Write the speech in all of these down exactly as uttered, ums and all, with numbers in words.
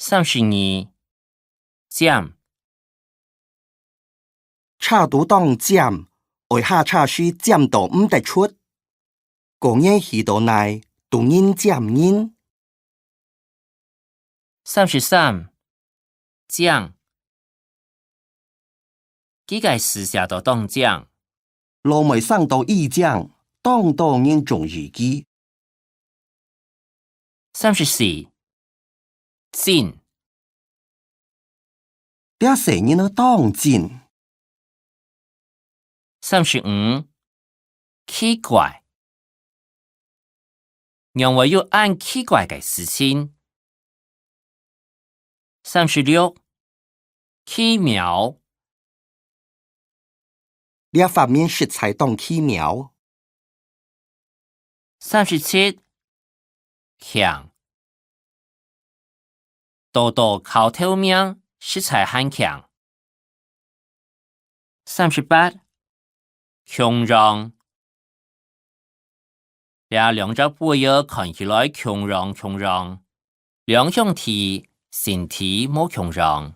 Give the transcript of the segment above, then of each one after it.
三十二，尖。車堵當尖，愛下車時尖到毋得出。過年去到哪，都人尖人。三十三，靚。 佢个字寫到當靚。老妹生到已靚，當多人中意佢。三十四，精。這細人仔當精。三十五，奇怪。 仰會有恁奇怪个事情？三十六，奇妙。這發明實在當奇妙。三十七，慶。 多多考頭名，實在還慶。三十八，共樣。這兩隻杯仔看起來共樣共樣，兩兄弟身體無共樣。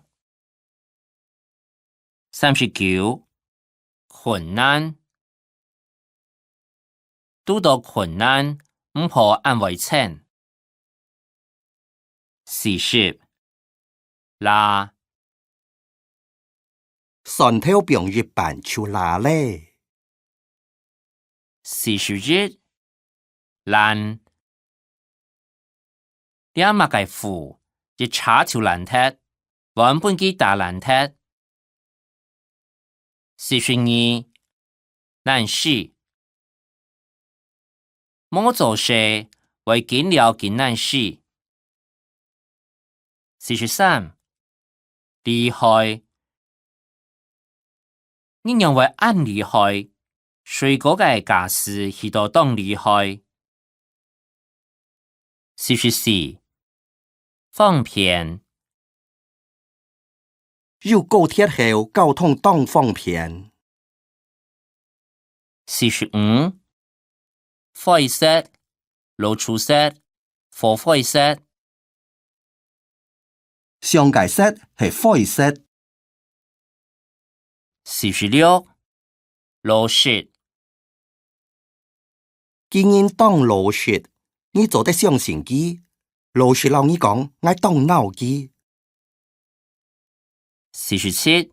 三十九，困難。堵到困難，毋好恁會嗔。四十，罅。蒜頭放一半就罅咧。 四十一，爛。這麼个褲，一扯就爛忒，還分佢打爛忒。四十二，難死。無做事，會緊了緊難死。 四十三，厲害。你仰會恁厲害？水果个價數去到當厲害。四十四，方便。有高鐵後，交通當方便。 四十五，灰色，老鼠色，火灰色。相个色係灰色。四十六，老實。佢人當老實，你做得相信佢。老實摎你講，𠊎當惱佢。 四十七，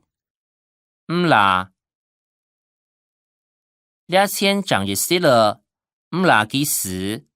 毋罅。這錢正一息仔，毋罅佢使，